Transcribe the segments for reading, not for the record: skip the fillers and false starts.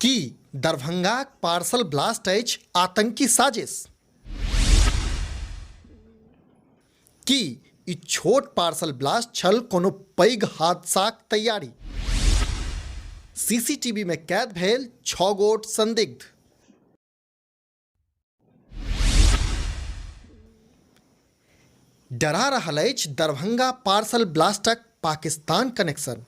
की दरभंगाक parcel blast अछि आतंकी साजिश? की ई छोट पार्सल ब्लास्ट छल कोनो पैघ हादसाक तैयारी? सीसीटीवी में कैद भेल 6 गोट संदिग्ध। डरा रहल अछि दरभंगा पार्सल ब्लास्टक पाकिस्तान कनेक्शन।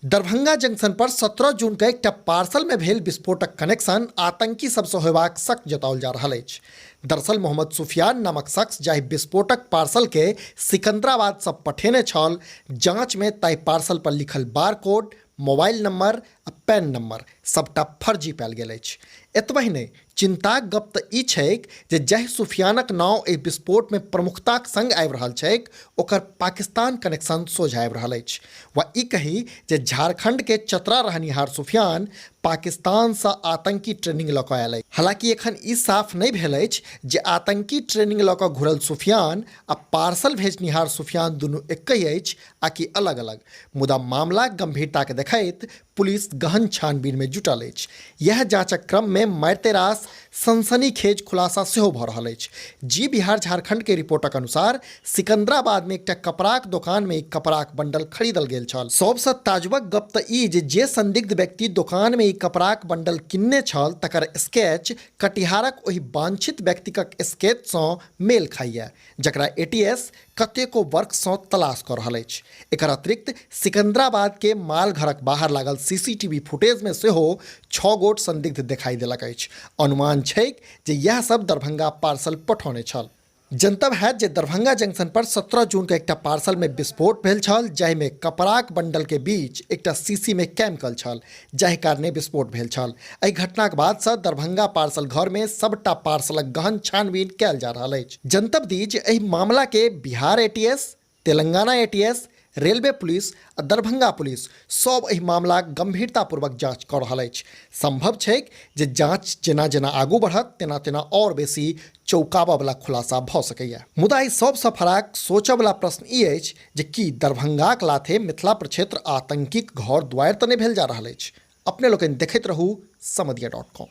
दरभंगा जंक्शन पर 17 जून के एकटा पार्सल में भेल विस्फोटक कनेक्शन आतंकी सबसँ होयबाक शक जताओल जा रहल अछि। दरअसल मोहम्मद सुफियान नामक शख्स जाहि विस्फोटक पार्सल के सिकंदराबाद सँ पठेने छल, जांच में ताहि पार्सल पर लिखल बारकोड, मोबाइल नंबर आ पैन नंबर सबटा फर्जी पायल गेल अछि। एतबहि नहि, चिंताक गप तऽ ई छैक जे जाहि सुफियानक नाँव एहि विस्फोटमे प्रमुखताक संग आबि रहल छैक, ओकर पाकिस्तान कनेक्शन सोझा आबि रहल अछि वा ई कही जे झारखंड के चतरा रहनिहार सुफियान पाकिस्तानसँ आतंकी ट्रेनिंग लऽ कऽ आयल अछि। हालांकि एखन ई साफ नहि भेल अछि जे आतंकी ट्रेनिंग लऽ कऽ घुरल सुफियान आ पार्सल भेजनिहार सुफियान दुनू एक्कहि अछि आ कि अलग-अलग, मुदा मामलाक गंभीरताके देखैत पुलिस गहन छानबीन मे जुटल अछि। इएह जांचक क्रम मे मारिते रास सनसनीखेज खुलासा सेहो भ रहल अछि। जी बिहार झारखंड के रिपोर्टक अनुसार सिकंदराबाद मे एकटा कपड़ाक दोकान मे ई कपड़ाक बंडल खरीदल गेल छल। सबसँ ताजुबक गप त ई जे जे संदिग्ध व्यक्ति दोकान मे ई कपड़ाक बंडल किनने छल तकर स्केच कटिहारक ओहि वांछित व्यक्तिकक स्केच सँ मेल खाइए जकरा एटीएस कतेको वर्षसँ तलाश कऽ रहल अछि। एकर अतिरिक्त सिकंदराबाद के माल घरक बाहर लागल सीसीटीवी फुटेज मे सेहो 6 गोट संदिग्ध देखाई देलक अछि। अनुमान छैक जे यैह सब दरभंगा पार्सल पठौने छल। जनतब हैत जे दरभंगा जंक्शन पर 17 जून के एकटा पार्सल मे विस्फोट भेल छल, जाहि मे कपड़ाक बंडल के बीच एकटा शीशी मे केमिकल छल, जाहि कारणे विस्फोट भेल छल। एहि घटनाक बाद सँ दरभंगा पार्सल घर मे सबटा पार्सलक गहन छानबीन कयल जा रहल अछि। जनतब दी जे एहि मामला के Bihar ATS, Telangana ATS, railway police आ दरभंगा पुलिस सब एहि मामलाक गंभीरतापूर्वक जांच कऽ रहल अछि। संभव छैक जे जांच जेना-जेना आगू बढ़त तेना-तेना आओर बेसी चौंकाबऽ वला खुलासा भऽ सकैए। मुदा एहि सबसँ फराक सोचऽ वला प्रश्न ई अछि जे की दरभंगाक लाथे मिथिला प्रक्षेत्र आतंकीक घर-दुआरि तऽ नहि भेल जा रहल अछि? अपने लोकनि देखैत रहू समदिया डॉट कॉम।